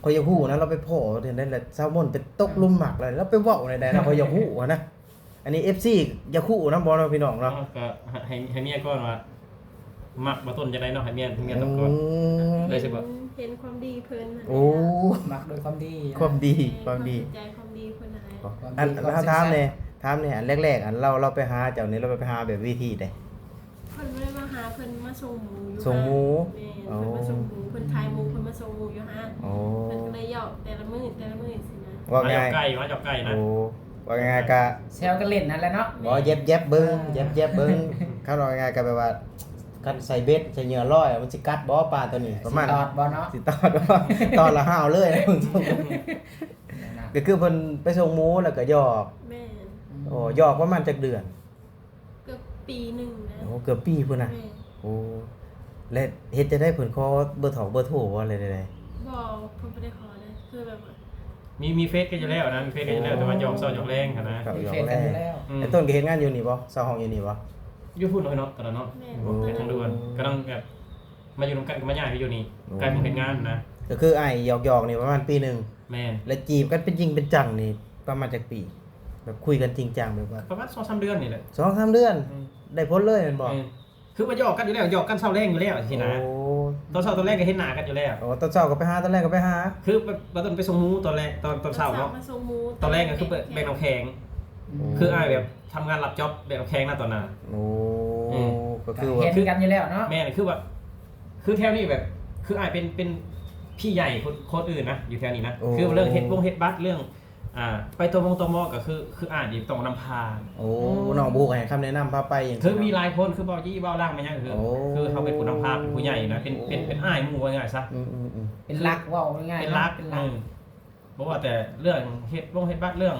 ຂ້ອຍຢາກຮູ້ນະ ລາວໄປພໍ້ຈັ່ງໃດລະ ສາວມົນໄປຕົກຫຼຸມມັກແລ້ວ ລາວໄປເວົ້າແນວໃດນະ ຂ້ອຍຢາກຮູ້ຫັ້ນນະ. ອັນນີ້ເອັຟຊີຢາກຮູ້ນຳບໍ່ເນາະ ພີ່ນ້ອງເນາະ? ເອົາ ກໍໃຫ້ ໃຫ້ເມຍກ່ອນວ່າມັກບໍ່ຕົ້ນຈັ່ງໃດເນາະ ໃຫ້ເມຍ ໃຫ້ເມຍຕອບກ່ອນ. ອືມ ໄດ້ຊິບໍ່? ເຫັນ ເຫັນຄວາມດີເພິ່ນຫັ້ນແຫຼະ. ໂອ້ ມັກໂດຍຄວາມດີ ຄວາມດີ ແມ່ນ ຄວາມດີ ຄວາມເປັນໃຈ ຄວາມດີເພິ່ນຫັ້ນແຫຼະ. ຄວາມດີ ອັນ ຄວາມໃສ່ໃຈ ເຮົາຖາມແດ່ ຖາມແດ່ ອັນແລກໆ ອັນລາວ ລາວໄປຫາເຈົ້ານີ້ ລາວໄປຫາແບບວິທີໃດ? ເພິ່ນບໍ່ໄດ້ມາຫາ ເພິ່ນມາສົ່ງໝູຢູ່ ສົ່ງໝູ? ຮ້ານ ແມ່ນ. ໂອ້ ເພິ່ນມາສົ່ງໝູ ເພິ່ນຂາຍໝູ ເພິ່ນມາສົ່ງໝູຢູ່ຮ້ານ. ໂອ້ ເພິ່ນກໍເລີຍຢອກແຕ່ລະມື້ ແຕ່ລະມື້ຊີ້ນະ. ເວົ້າງ່າຍ ມາຢອກໄກ່ ມາຢອກໄກ່ນະ. ໂອ້ ເວົ້າງ່າຍໆ ກະແຊວກັນຫຼິ້ນຫັ້ນແຫຼະເນາະ. ບໍ່ ເຢັບໆເບິ່ງ ເອີ ເຢັບໆເບິ່ງ. ຄັນເວົ້າງ່າຍໆ ກະແບບວ່າ ຄັນໃສ່ເບັດ ໃສ່ເຫຍື່ອລອຍ ມັນຊິກັດບໍ່ປາໂຕນີ້? ປະມານ ຊິຕອດບໍ່ເນາະ? ຊິຕອດບໍ່? ຕອດລະຫ້າວເລີຍ. ກໍຄືເພິ່ນໄປສົ່ງໝູ ແລ້ວກໍຢອກ. ແມ່ນ. ໂອ້ ຢອກປະມານຈັກເດືອນ? ເກືອບປີໜຶ່ງນະ. ໂອ້ ເກືອບປີພຸ້ນນະ. ແມ່ນ. ໂອ້ ແລະເຮັດຈັ່ງໃດ ເພິ່ນຂໍເບີຖອກເບີໂທບໍ່ ຫຼືໃດ? ບໍ່ ເພິ່ນບໍ່ໄດ້ຂໍເລີຍ ຄືແບບວ່າ ມີ ມີເຟສກັນຢູ່ແລ້ວນະ ມີເຟສກັນຢູ່ແລ້ວ. ໂອ້ ແຕ່ວ່າຢອກເຊົ້າຢອກແລງຫັ້ນນະ. ຢອກເຈົ້າຢອກແລງ. ມີເຟສກັນຢູ່ແລ້ວ. ອືມ ໄອ້ຕົ້ນກໍເຮັດງານຢູ່ນີ້ບໍ່? ເຊົ່າຫ້ອງຢູ່ນີ້ບໍ່? ຢູ່ພຸ້ນເນາະ ຕອນນັ້ນເນາະ. ແມ່ນ. ໂອ້ ເຮັດທາງດ່ວນ ກຳລັງແບບ ມາຢູ່ນຳກັນກໍມາຍ້າຍໄປຢູ່ນີ້. ໂອ້ ໃກ້ໝ່ອງເຮັດງານນະ. ກໍຄືອ້າຍຢອກໆນີ້ປະມານປີໜຶ່ງ. ແມ່ນ. ແລະຈີບກັນເປັນຈິງເປັນຈັງນີ້ປະມານຈັກປີ? ແບບຄຸຍກັນຈິງຈັງແບບວ່າ ປະມານສອງສາມເດືອນນີ້ແຫຼະ. ສອງສາມເດືອນ. ອືມ ໄດ້ຜົນເລີຍແມ່ນບໍ່? ແມ່ນ. ຄືວ່າຢອກກັນຢູ່ແລ້ວ ຢອກກັນເຊົ້າແລງຢູ່ແລ້ວຊີ້ນະ. ໂອ້ ຕອນເຊົ້າຕອນແລງກໍເຫັນໜ້າກັນຢູ່ແລ້ວ. ໂອ້ ຕອນເຊົ້າກໍໄປຫາ ຕອນແລງກໍໄປຫາ. ຄືວ່າ ວ່າຕອນໄປສົ່ງໝູຕອນແລງ ຕອນ ຕອນເຊົ້າເນາະ. ຕອນເຊົ້າມາສົ່ງໝູ ຕອນແລງກໍຄືແບກ ຕອນແລງ ແບກນ້ຳແຂງ. ອືມ ຄືອ້າຍແບບທຳງານຮັບຈັອບແບກນ້ຳແຂງນະຕອນນັ້ນ. ໂອ້ ອືມ ກໍຄືວ່າ ເຫັນກັນຢູ່ແລ້ວເນາະ. ແມ່ນ ຄືວ່າ ຄືແຖວນີ້ແບບ ຄືອ້າຍເປັນ ເປັນພີ່ໃຫຍ່ຄົນ ຄົນອື່ນນະ ຢູ່ແຖວນີ້ນະ. ໂອ້ ຄືວ່າເລື່ອງເຮັດວົງເຮັດບັດ ເລື່ອງ ອ່າ ໄປຕົວມົງຕົວມໍກໍຄື ຄືອ້າຍນີ້ຕ້ອງນຳພາ. ໂອ້ ອືມ ນ້ອງບໍ່ຮູ້ໃຫ້ຄຳແນະນຳພາໄປຫຍັງ ຄືມີຫຼາຍຄົນ ຄືເວົ້າຈີ້ເວົ້າຫຼັງແມ່ນຫຍັງ ຄື ໂອ້ ຄືເຮົາເປັນຜູ້ນຳພາ ເປັນຜູ້ໃຫຍ່ນະ ເປັນ ໂອ້ ເປັນ ເປັນອ້າຍໝູ່ວ່າງ່າຍຊະ. ອືມໆໆ ເປັນຫຼັກ ເວົ້າງ່າຍໆເນາະ ເປັນຫຼັກ ເປັນຫຼັກ. ອືມ ບໍ່ວ່າແຕ່ເລື່ອງເຮັດວົງເຮັດບັດ ເລື່ອງ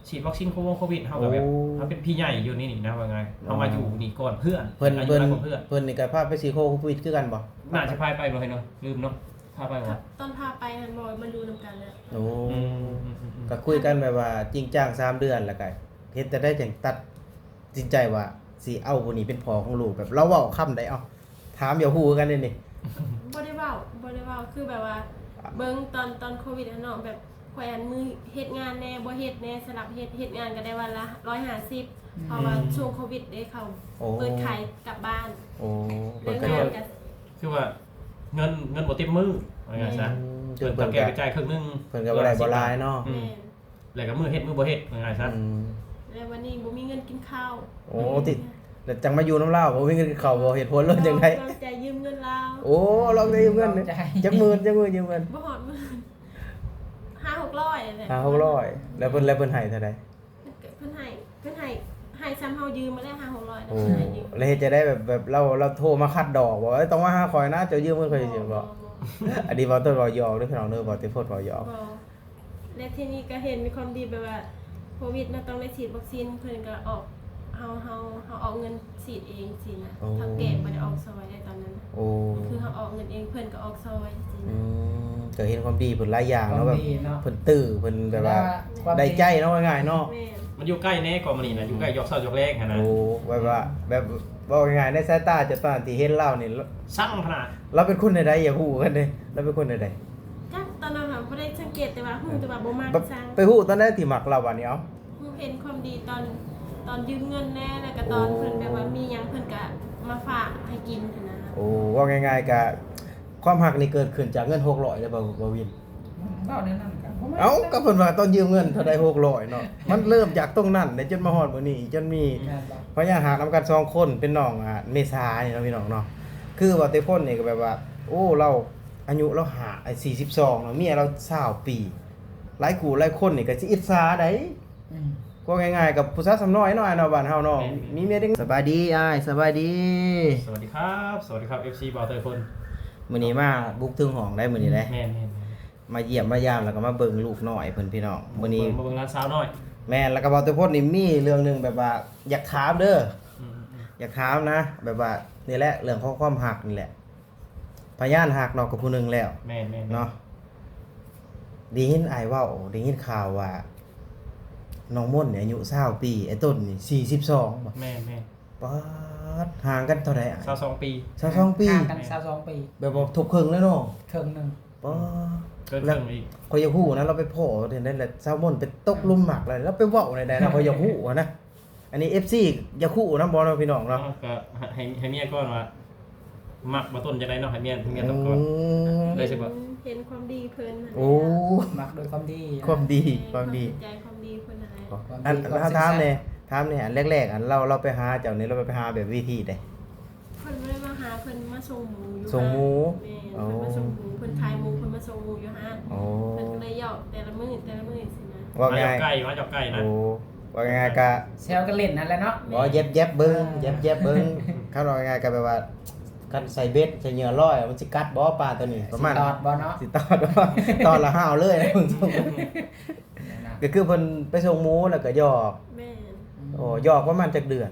ສີດວັກຊີນໂຄ ໂຄວິດ ເຮົາກໍແບບ ໂອ້ ເຮົາເປັນພີ່ໃຫຍ່ຢູ່ໃນນີ້ນະ ວ່າງ່າຍ. ເຮົາມາຢູ່ນີ້ກ່ອນເພື່ອນ ເພິ່ນ ເພິ່ນ ເພິ່ນ ເພິ່ນນີ້ກໍພາໄປສີດໂຄ ໂຄວິດຄືກັນບໍ່? ໜ້າຊິພາໄປບໍ່ເນາະ ລືມເນາະ ພາໄປບໍ່? ຕອນພາໄປຫັ້ນບໍ່ ມາຢູ່ນຳກັນແລ້ວ. ໂອ້ ອືມ ອືມ ອືມ ອືມ ກໍຄຸຍກັນແບບວ່າຈິງຈັງສາມເດືອນ ແລ້ວກໍເຮັດຈັ່ງໃດຈຶ່ງຕັດສິນໃຈວ່າຊິເອົາຜູ້ນີ້ເປັນພໍ່ຂອງລູກ? ແບບລາວເວົ້າຄຳໃດ? ເອົ້າ ຖາມຢາກຮູ້ຄືກັນເດ້ນີ້. ບໍ່ໄດ້ເວົ້າ ບໍ່ໄດ້ເວົ້າ ຄືແບບວ່າ ເບິ່ງຕອນ ຕອນໂຄວິດຫັ້ນເນາະ ແບບຂ້ອຍອັນມື້ເຮັດງານແດ່ ບໍ່ເຮັດແດ່ ສະຫຼັບເຮັດ ເຮັດງານກໍໄດ້ວັນລະຮ້ອຍຫ້າສິບ ອືມ ເພາະວ່າ ອືມ ຊ່ວງໂຄວິດເດ້ ເຂົາ ໂອ້ ເປີດຂາຍກັບບ້ານ. ໂອ້ ເປີດຂາຍ ແລ້ວເງິນກໍ ຄືວ່າເງິນ ເງິນບໍ່ເຕັມມື້ ວ່າຊັ້ນຊະ. ອືມ ເພິ່ນກໍແກ້ໄປຈ່າຍເຄິ່ງໜຶ່ງ ເພິ່ນກໍບໍ່ໄດ້ບໍ່ຫຼາຍເນາະ. ອືມ ແມ່ນ. ແລ້ວກໍມື້ເຮັດມື້ບໍ່ເຮັດ ວ່າງ່າຍຊະ. ອືມ ແລ້ວວັນນີ້ບໍ່ມີເງິນກິນເຂົ້າ. ໂອ້ ອືມ ຕິ ແລ້ວຈັ່ງມາຢູ່ນຳລາວ ບໍ່ມີເງິນກິນເຂົ້າ ບໍ່ເຫດຜົນເລີຍຈັ່ງໃດ? ລອງໃຈຢືມເງິນລາວ. ໂອ້ ລອງໃຈຢືມເງິນ. ລອງໃຈ ຈັກໝື່ນ ຈັກໝື່ນ ຢືມເງິນ? ບໍ່ຮອດໝື່ນ ຫ້າຫົກຮ້ອຍແຫຼະ ຫ້າຫົກຮ້ອຍ. ແລ້ວເພິ່ນ ແລ້ວເພິ່ນໃຫ້ເທົ່າໃດ? ເພິ່ນໃຫ້ ເພິ່ນໃຫ້ ໃຫ້ຊ່ຳເຮົາຢືມມາແລ້ວ ຫ້າຫົກຮ້ອຍນະ. ໂອ້ ເພິ່ນໃຫ້ຢືມ. ແລ້ວເຮັດຈັ່ງໃດ ແບບ ແບບລາວ ລາວໂທມາຂັດດອກບໍ່? ເອີຍ ຕ້ອງມາຫາຂ້ອຍນະ ເຈົ້າຢືມເງິນຂ້ອຍຊິບໍ່? ບໍ່ ບໍ່ ອັນນີ້ເວົ້າຕົ້ນເວົ້າຢອກເດີພີ່ນ້ອງເດີ ເວົ້າແຕ່ພົດເວົ້າຢອກ. ບໍ່ ແລະທີນີ້ກໍເຫັນຄວາມດີແບບວ່າໂຄວິດເນາະ ຕ້ອງໄດ້ສີດວັກຊີນ ເພິ່ນກໍອອກ ເຮົາ ເຮົາ ເຮົາອອກເງິນສີດເອງຊີ້ນະ. ໂອ້ ເຖົ້າແກ່ບໍ່ໄດ້ອອກຊ່ອຍໄດ້ຕອນນັ້ນ. ໂອ້ ຄືເຮົາອອກເງິນເອງ ເພິ່ນກໍອອກຊ່ອຍຊີ້ນະ. ອືມ ກໍເຫັນຄວາມດີເພິ່ນຫຼາຍຢ່າງເນາະ ແບບ ຄວາມດີເນາະ ເພິ່ນຕື້ ເພິ່ນແບບວ່າ ແມ່ນ ໄດ້ໃຈເນາະ ວ່າງ່າຍເນາະ. ແມ່ນ ມັນຢູ່ໃກ້ແດ່ກໍມື້ນີ້ນະ ອືມ ຢູ່ໃກ້ຢອກເຊົ້າຢອກແລງຫັ້ນນະ. ໂອ້ ແບບວ່າ ແບບ ເວົ້າງ່າຍໆ ໃນສາຍຕາເຈົ້າຕອນທີ່ເຫັນລາວນີ້ ຊັງຂະໜາດ ລາວເປັນຄົນແນວໃດ? ຢາກຮູ້ກັນເດ້ ລາວເປັນຄົນແນວໃດ? ຈັກ ຕອນນັ້ນຫາບໍ່ໄດ້ສັງເກດ ແຕ່ວ່າຮູ້ແຕ່ວ່າບໍ່ມັກ ໄປ ຊັງ. ໄປຮູ້ຕອນໃດທີ່ມັກລາວບາດນີ້? ເອົ້າ ຮູ້ເຫັນຄວາມດີຕອນ ຕອນຢືມເງິນແດ່ ແລ້ວກໍຕອນ ໂອ້ ເພິ່ນແບບວ່າມີຫຍັງເພິ່ນກໍມາຝາກໃຫ້ກິນຫັ້ນນະ. ໂອ້ ເວົ້າງ່າຍໆ ກະຄວາມຮັກນີ້ເກີດຂຶ້ນຈາກເງິນຫົກຮ້ອຍເດ້ ບ່າວ ບ່າວວິນ? ເວົ້າແນວນັ້ນກໍບໍ່ແມ່ນ. ເອົ້າ ກໍເພິ່ນວ່າຕອນຢືມເງິນເທົ່າໃດ ຫົກຮ້ອຍເນາະ ມັນເລີ່ມຈາກຕົງນັ້ນເດ້ ຈົນມາຮອດມື້ນີ້ ຈົນມີ ແມ່ນບໍ່? ພະຍາຫາກນຳກັນສອງຄົນ ເປັນນ້ອງ ອ່າ ເມສານີ້ເນາະ ພີ່ນ້ອງເນາະ. ຄືວ່າແຕ່ຄົນນີ້ກໍແບບວ່າ ໂອ້ ລາວ ອາຍຸລາວຫ້າ ໄອ້ສີ່ສິບສອງເນາະ ເມຍລາວຊາວປີ ຫຼາຍຄູ່ຫຼາຍຄົນນີ້ກໍຊິອິດສາໃດ໋. ອືມ ເວົ້າງ່າຍໆ ກັບຜູ້ສາວສ່ຳນ້ອຍເນາະ ອ້າຍເນາະ ບ້ານເຮົາເນາະ. ແມ່ນໆ ມີເມຍເດັກ ສະບາຍດີອ້າຍ ສະບາຍດີ. ສະຫວັດດີຄັບ ສະຫວັດດີຄັບ ເອັຟຊີ ບ່າວເຕີຍພົນ ມື້ນີ້ມາບຸກເຖິງຫ້ອງໄດ໋ ມື້ນີ້ໄດ໋. ແມ່ນໆ ມາຢ້ຽມມາຢາມ ແລ້ວກໍມາເບິ່ງລູກນ້ອຍເພິ່ນ ພີ່ນ້ອງ ມື້ນີ້ ມາເບິ່ງ ມາເບິ່ງຫຼານສາວນ້ອຍ. ແມ່ນ ແລ້ວກໍບ່າວເຕີຍພົນນີ້ມີເລື່ອງໜຶ່ງແບບວ່າຢາກຖາມເດີ. ອືມໆໆ ຢາກຖາມນະ ແບບວ່ານີ້ແຫຼະ ເລື່ອງຂອງຄວາມຮັກນີ້ແຫຼະ. ພະຍານຮັກເນາະ ກັບຜູ້ໜຶ່ງແລ້ວ. ແມ່ນໆໆ ເນາະ ໄດ້ຍິນອ້າຍເວົ້າ ໄດ້ຍິນຂ່າວວ່າ ນ້ອງມົນນີ້ອາຍຸຊາວປີ ໄອ້ຕົ້ນນີ້ສີ່ສິບສອງບໍ? ແມ່ນໆ. ປາດ ຫ່າງກັນເທົ່າໃດອ້າຍ? ຊາວສອງປີ. ຊາວສອງປີ? ຫ່າງກັນຊາວສອງປີ. ແບບວ່າທົບເຄິ່ງເລີຍເນາະ? ເຄິ່ງໜຶ່ງ. ປາດ ເກີນເຄິ່ງອີກ. ຂ້ອຍຢາກຮູ້ນະ ລາວໄປພໍ້ຈັ່ງໃດ ແລ້ວສາວມົນໄປຕົກຫຼຸມມັກ ແລ້ວລາວໄປເວົ້າແນວໃດນະ ຂ້ອຍຢາກຮູ້ຫັ້ນນະ. ອັນນີ້ ເອັຟຊີ ຢາກຮູ້ນຳບໍ່ເນາະ ພີ່ນ້ອງເນາະ? ເອົາ ກໍໃຫ້ ໃຫ້ເມຍກ່ອນວ່າ ມັກບ່າວຕົ້ນຈັ່ງໃດເນາະ ໃຫ້ເມຍ ໃຫ້ເມຍຕອບກ່ອນ. ອືມ ເລີຍຊິບໍ່ ເຫັນ ເຫັນຄວາມດີເພິ່ນຫັ້ນແຫຼະ. ໂອ້ ມັກດ້ວຍຄວາມດີ ຄວາມດີ ແມ່ນ ຄວາມດີ ຄວາມດີເພິ່ນຫັ້ນແຫຼະ. ຄວາມດີ ອັນ ອັນ ຖາມແດ່ ຖາມແດ່ ອັນແລກໆ ອັນລາວ ລາວໄປຫາເຈົ້ານີ້ ລາວໄປຫາແບບວິທີໃດ? ເພິ່ນບໍ່ໄດ້ມາຫາ ເພິ່ນມາສົ່ງໝູຢູ່. ສົ່ງໝູ? ແມ່ນ ໂອ້ ເພິ່ນມາສົ່ງໝູ ເພິ່ນຂາຍໝູ ເພິ່ນມາສົ່ງໝູຢູ່ຮ້ານ. ໂອ້ ເພິ່ນກໍເລີຍຢອກແຕ່ລະມື້ ແຕ່ລະມື້ຊີ້ນະ. ເວົ້າງ່າຍ ມາຢອກໄກ່ ມາຢອກໄກ່ນະ. ໂອ້ ເວົ້າງ່າຍໆ ກໍແຊວກັນຫຼິ້ນຫັ້ນແຫຼະເນາະ. ບໍ່ ແຢບໆເບິ່ງ ເອີ ແຢບໆເບິ່ງ. ຄັນເວົ້າງ່າຍໆ ກໍແບບວ່າ ຄັນໃສ່ເບັດ ໃສ່ເຫຍື່ອລອຍ ມັນຊິກັດບໍ່ປາໂຕນີ້? ປະມານ ຊິຕອດບໍ່ເນາະ? ຊິຕອດບໍ່? ຕອດລະຫ້າວເລີຍນະ. ກໍຄືເພິ່ນໄປສົ່ງໝູແລ້ວກໍຢອກ. ແມ່ນ. ໂອ້ ຢອກປະມານຈັກເດືອນ?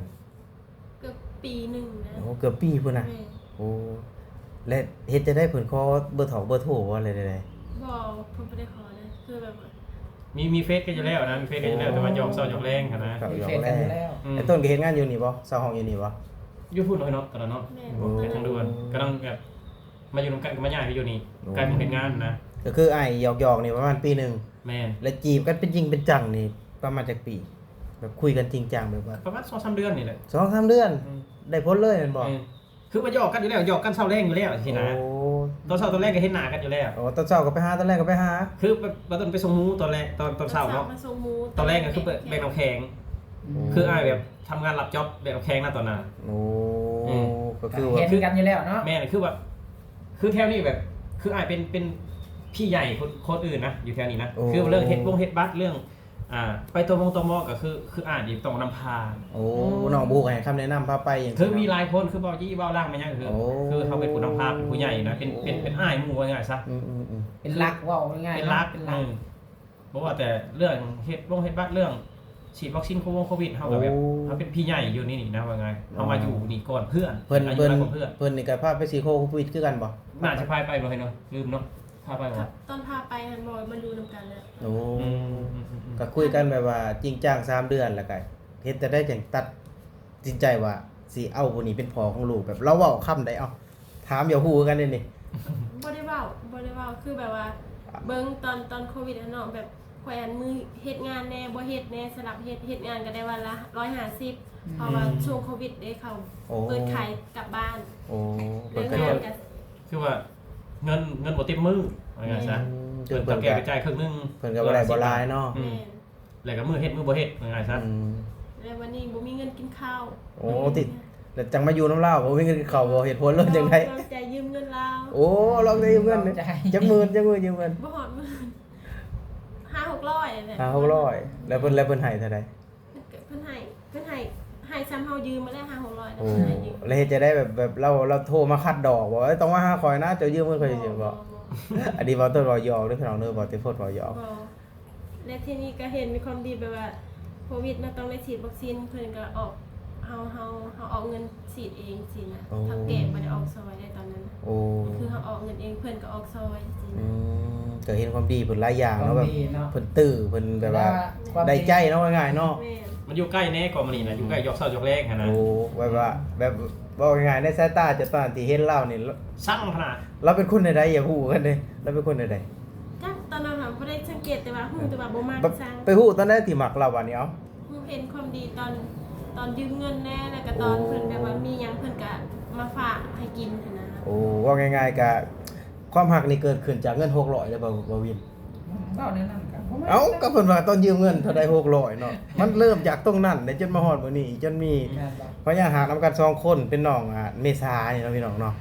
ເກືອບປີໜຶ່ງນະ. ໂອ້ ເກືອບປີພຸ້ນນະ. ແມ່ນ. ໂອ້ ແລະເຮັດຈັ່ງໃດ ເພິ່ນຂໍເບີໂທ ເບີໂທບໍ່ ຫຼືໃດ? ບໍ່ ເພິ່ນບໍ່ໄດ້ຂໍເລີຍ ຄືແບບວ່າ ມີ ມີເຟສກັນຢູ່ແລ້ວນະ ມີເຟສກັນຢູ່ແລ້ວ. ໂອ້ ແຕ່ວ່າຢອກເຊົ້າຢອກແລງຫັ້ນນະ. ມີເຟສກັນຢູ່ແລ້ວ. ອືມ ໄອ້ຕົ້ນກໍເຮັດງານຢູ່ນີ້ບໍ່? ຊາວຫ້ອງຢູ່ນີ້ບໍ່? ຢູ່ພຸ້ນເນາະ ຕອນນັ້ນເນາະ. ແມ່ນ. ໂອ້ ເຮັດທາງດ່ວນ ກຳລັງແບບ ມາຢູ່ນຳກັນກໍມາຍ້າຍໄປຢູ່ນີ້. ໂອ້ ໃກ້ໝ່ອງເຮັດງານນະ. ກໍຄືອ້າຍຢອກໆນີ້ປະມານປີໜຶ່ງ. ແມ່ນ. ແລະຈີບກັນເປັນຈິງເປັນຈັງນີ້ປະມານຈັກປີ? ແບບຄຸຍກັນຈິງຈັງແບບວ່າ ປະມານສອງສາມເດືອນນີ້ແຫຼະ. ສອງສາມເດືອນ. ອືມ ໄດ້ຜົນເລີຍແມ່ນບໍ່? ແມ່ນ. ຄືວ່າຢອກກັນຢູ່ແລ້ວ ຢອກກັນເຊົ້າແລງຢູ່ແລ້ວຊີ້ນະ. ໂອ້ ຕອນເຊົ້າຕອນແລງກໍເຫັນໜ້າກັນຢູ່ແລ້ວ. ໂອ້ ຕອນເຊົ້າກໍໄປຫາ ຕອນແລງກໍໄປຫາ. ຄືວ່າ ວ່າຕອນໄປສົ່ງໝູຕອນແລງ ຕອນ ຕອນເຊົ້າເນາະ. ຕອນເຊົ້າມາສົ່ງໝູ ຕອນແລງກໍຄືແບກ ຕອນແລງແບກນ້ຳແຂງ. ອືມ ຄືອ້າຍແບບ ທຳງານຮັບຈັອບແບກແຂງນະຕອນນັ້ນ. ໂອ້ ອືມ ກໍຄືວ່າ ເຫັນກັນຢູ່ແລ້ວເນາະ. ແມ່ນ ຄືວ່າ ຄືແຖວນີ້ແບບ ຄືອ້າຍເປັນ ເປັນພີ່ໃຫຍ່ຄົນ ຄົນອື່ນນະ ຢູ່ແຖວນີ້ນະ. ໂອ້ ຄືວ່າເລື່ອງເຮັດວົງເຮັດບັດ ເລື່ອງ ອ່າ ໄປຕົວມົງຕົວມໍກໍຄື ຄືອ້າຍນີ້ຕ້ອງນຳພາ. ໂອ້ ອືມ ນ້ອງບໍ່ຮູ້ໃຫ້ຄຳແນະນຳພາໄປຫຍັງ. ຄືມີຫຼາຍຄົນ ຄືເວົ້າຈີ້ເວົ້າຫຼັງແມ່ນຫຍັງ ຄື ໂອ້ ຄືເຮົາເປັນຜູ້ນຳພາ ເປັນຜູ້ໃຫຍ່ນະ ເປັນ ໂອ້ ເປັນ ເປັນອ້າຍໝູ່ວ່າງ່າຍຊະ. ອືມໆໆ ເປັນຫຼັກ ເວົ້າງ່າຍໆ ເປັນຫຼັກ ເນາະ ເປັນຫຼັກ. ອືມ ບໍ່ວ່າແຕ່ເລື່ອງເຮັດວົງເຮັດບັດ ເລື່ອງສີດວັກຊີນໂຄວົງໂຄວິດ ເຮົາກໍແບບ ໂອ້ ເຮົາເປັນພີ່ໃຫຍ່ຢູ່ນີ້ນະ ວ່າງ່າຍ. ເຮົາມາຢູ່ນີ້ກ່ອນເພື່ອນ ເພິ່ນ ເພິ່ນ ເພິ່ນ ເພິ່ນນີ້ກໍພາໄປສີດໂຄວິດຄືກັນບໍ່? ໜ້າຈະພາໄປບໍ່ເນາະ ລືມເນາະ ພາໄປບໍ່? ຕອນພາໄປຫັ້ນບໍ່ ມາຢູ່ນຳກັນແລ້ວ. ໂອ້ ອືມ ອືມໆໆ ກໍຄຸຍກັນແບບວ່າຈິງຈັງສາມເດືອນ ແລ້ວກໍເຮັດຈັ່ງໃດຈຶ່ງຕັດສິນໃຈວ່າຊິເອົາຜູ້ນີ້ເປັນພໍ່ຂອງລູກ ແບບລາວເວົ້າຄຳໃດ? ເອົ້າ ຖາມຢາກຮູ້ຄືກັນເດນີ້. ບໍ່ໄດ້ເວົ້າ ບໍ່ໄດ້ເວົ້າ ຄືແບບວ່າເບິ່ງຕອນ ຕອນໂຄວິດຫັ້ນເນາະ ແບບຂ້ອຍອັນມື້ເຮັດງານແດ່ ບໍ່ເຮັດແດ່ ສະຫຼັບເຮັດ ເຮັດງານກໍໄດ້ວັນລະຮ້ອຍຫ້າສິບ ອືມ ເພາະວ່າ ອືມ ຊ່ວງໂຄວິດເດ້ ເຂົາ ໂອ້ ເປີດຂາຍກັບບ້ານ. ໂອ້ ເປີດຂາຍ ຄືວ່າເງິນ ເງິນບໍ່ເຕັມມື້ ວ່າຊັ້ນຊະ. ອືມ ເພິ່ນກໍແກ້ໄປຈ່າຍເຄິ່ງໜຶ່ງ ເພິ່ນກໍບໍ່ໄດ້ບໍ່ຫຼາຍເນາະ. ອືມ ແມ່ນ. ແລ້ວກໍມື້ເຮັດມື້ບໍ່ເຮັດ ວ່າງ່າຍຊະ. ອືມ ແລ້ວວັນນີ້ບໍ່ມີເງິນກິນເຂົ້າ. ໂອ້ ຕິ ແລ້ວຈັ່ງມາຢູ່ນຳລາວ ບໍ່ມີເງິນກິນເຂົ້າ ບໍ່ເຮັດຜົນເລີຍຈັ່ງໃດ? ລອງໃຈຢືມເງິນລາວ. ໂອ້ ລອງໃຈຢືມເງິນ. ລອງໃຈ ຈັກໝື່ນ ຈັກໝື່ນຢືມເງິນ? ບໍ່ຮອດໝື່ນ ຫ້າຫົກຮ້ອຍແຫຼະ. ຫ້າຫົກຮ້ອຍ ແລ້ວເພິ່ນ ແລ້ວເພິ່ນໃຫ້ເທົ່າໃດ? ເພິ່ນໃຫ້ ເພິ່ນໃຫ້ ໃຫ້ຊ່ຳເຮົາຢືມມາແລ້ວ ຫ້າຫົກຮ້ອຍ. ໂອ້ ແລ້ວເຮັດຈັ່ງໃດ ແບບ ແບບລາວ ລາວໂທມາຂັດດອກບໍ່? ເອີຍ ຕ້ອງມາຫາຂ້ອຍນະ ເຈົ້າຢືມເງິນຂ້ອຍຊິບໍ່? ບໍ່ ບໍ່ ບໍ່. ອັນນີ້ເວົ້າຕົ້ນເວົ້າຫຍອກເດີ້ ພີ່ນ້ອງເດີ້ ເວົ້າແຕ່ພົດເວົ້າຫຍອກ. ບໍ່. ແລະທີນີ້ກໍເຫັນຄວາມດີແບບວ່າໂຄວິດເນາະ ຕ້ອງໄດ້ສີດວັກຊີນ ເພິ່ນກໍອອກ ເຮົາ ເຮົາ ເຮົາອອກເງິນສີດເອງຊີ້ນະ. ໂອ້ ເຖົ້າແກ່ບໍ່ໄດ້ອອກຊ່ອຍໄດ້ຕອນນັ້ນນະ. ໂອ້ ຄືເຮົາອອກເງິນເອງ ເພິ່ນກໍອອກຊ່ອຍຊີ້ນະ. ອືມ ກໍເຫັນຄວາມດີເພິ່ນຫຼາຍຢ່າງເນາະ ແບບເພິ່ນຕື້ ເພິ່ນແບບວ່າ ແລ້ວຄວາມ ໄດ້ໃຈເນາະ ວ່າງ່າຍເນາະ. ແມ່ນ. ມັນຢູ່ໃກ້ແດ່ ກໍມານີ້ນະ ຢູ່ໃກ້ ຢອກເຊົ້າຢອກແລງຫັ້ນນະ. ໂອ້ ແບບວ່າ ແບບ ເວົ້າງ່າຍໆ ໃນສາຍຕາເຈົ້າຕອນທີ່ເຫັນລາວນີ້ ຊັງຂະໜາດ ລາວເປັນຄົນແນວໃດ ຢາກຮູ້ກັນເດ້ ລາວເປັນຄົນແນວໃດ? ຈັກ ຕອນນັ້ນຫາບໍ່ໄດ້ສັງເກດ ແຕ່ວ່າຮູ້ແຕ່ວ່າບໍ່ມັກ ໄປ ຊັງ. ໄປຮູ້ຕອນໃດທີ່ມັກລາວບາດນີ້? ເອົ້າ ຮູ້ເຫັນຄວາມດີຕອນ ຕອນຢືມເງິນແດ່ ແລ້ວກໍຕອນ ໂອ້ ເພິ່ນແບບວ່າມີຫຍັງເພິ່ນກໍມາຝາກໃຫ້ກິນຫັ້ນນະ. ໂອ້ ເວົ້າງ່າຍໆ ກະຄວາມຮັກນີ້ເກີດຂຶ້ນຈາກເງິນຫົກຮ້ອຍເດ້ ບ່າວ ບ່າວວິນ? ເວົ້າແນວນັ້ນກໍບໍ່ແມ່ນ. ເອົ້າ ກໍເພິ່ນວ່າຕອນຢືມເງິນເທົ່າໃດ ຫົກຮ້ອຍເນາະ ມັນເລີ່ມຈາກຕົງນັ້ນແຫຼະ ຈົນມາຮອດມື້ນີ້ ຈົນມີ ແມ່ນບໍ່? ພະຍາກຮາກນຳກັນສອງຄົນ ເປັນນ້ອງ ອ່າ ເມສານີ້ເນາະ ພີ່ນ້ອງເນາະ.